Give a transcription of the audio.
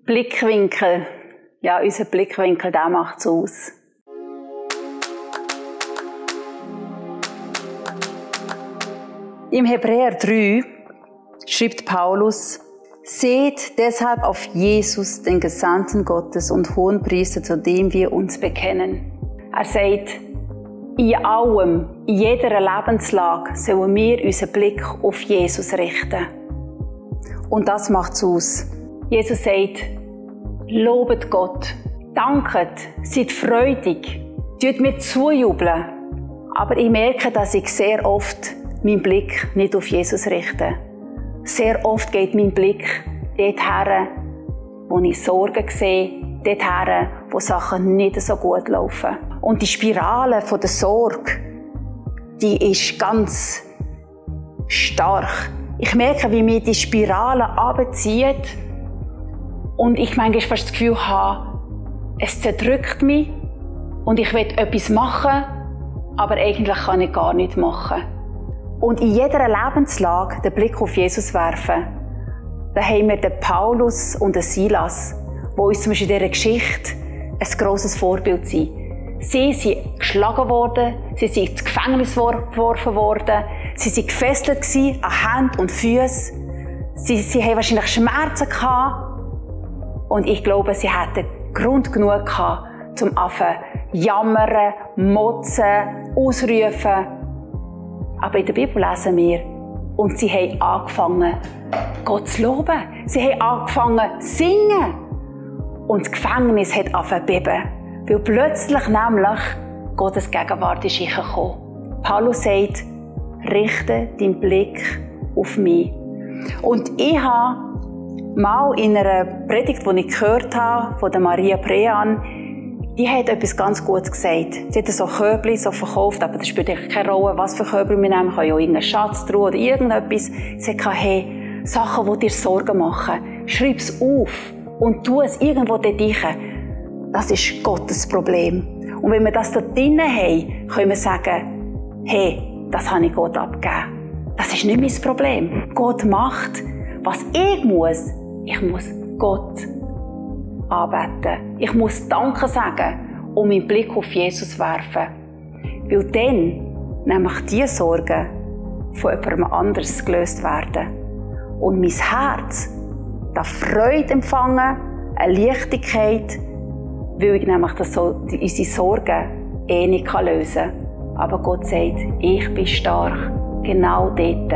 Blickwinkel. Ja, unser Blickwinkel, der macht es aus. Im Hebräer 3 schreibt Paulus: Seht deshalb auf Jesus, den Gesandten Gottes und Hohenpriester, zu dem wir uns bekennen. Er sagt, in allem, in jeder Lebenslage sollen wir unseren Blick auf Jesus richten. Und das macht es aus. Jesus sagt, lobet Gott, danket, seid freudig, tut mir zujubeln. Aber ich merke, dass ich sehr oft meinen Blick nicht auf Jesus richte. Sehr oft geht mein Blick dorthin, wo ich Sorgen sehe, dorthin, wo Sachen nicht so gut laufen. Und die Spirale von der Sorge, die ist ganz stark. Ich merke, wie mir die Spirale runterzieht und ich manchmal fast das Gefühl habe, es zerdrückt mich und ich will etwas machen, aber eigentlich kann ich gar nichts machen. Und in jeder Lebenslage den Blick auf Jesus werfen, da haben wir den Paulus und den Silas, die uns zum Beispiel in dieser Geschichte ein grosses Vorbild sind. Sie sind geschlagen worden, sie sind ins Gefängnis geworfen worden, sie waren gefesselt an Händen und Füßen. Sie haben wahrscheinlich Schmerzen gehabt. Und ich glaube, sie hatten Grund genug gehabt, zum anfangen jammern, motzen, ausrufen. Aber in der Bibel lesen wir, und sie haben angefangen, Gott zu loben. Sie haben angefangen zu singen. Und das Gefängnis hat angefangen zu beben. Weil plötzlich nämlich Gottes Gegenwart ist gekommen. Paulus sagt, richte deinen Blick auf mich. Und ich habe mal in einer Predigt, die ich gehört habe, von der Maria Brean, die hat etwas ganz Gutes gesagt. Sie hat so Körbchen so verkauft, aber das spielt eigentlich keine Rolle, was für Körbchen wir nehmen. Man kann ja auch irgendeinen Schatz drauf oder irgendetwas. Sie hat gesagt, hey, Sachen, die dir Sorgen machen, schreib es auf und tu es irgendwo dort rein. Das ist Gottes Problem. Und wenn wir das da drinnen haben, können wir sagen, hey, das habe ich Gott abgegeben. Das ist nicht mein Problem. Gott macht, was ich muss. Ich muss Gott anbeten. Ich muss Danke sagen und meinen Blick auf Jesus werfen. Weil dann nämlich diese Sorgen von jemandem anderes gelöst werden. Und mein Herz darf Freude empfangen, eine Leichtigkeit, weil ich nämlich unsere Sorgen nicht lösen kann. Aber Gott sagt, ich bin stark, genau dort.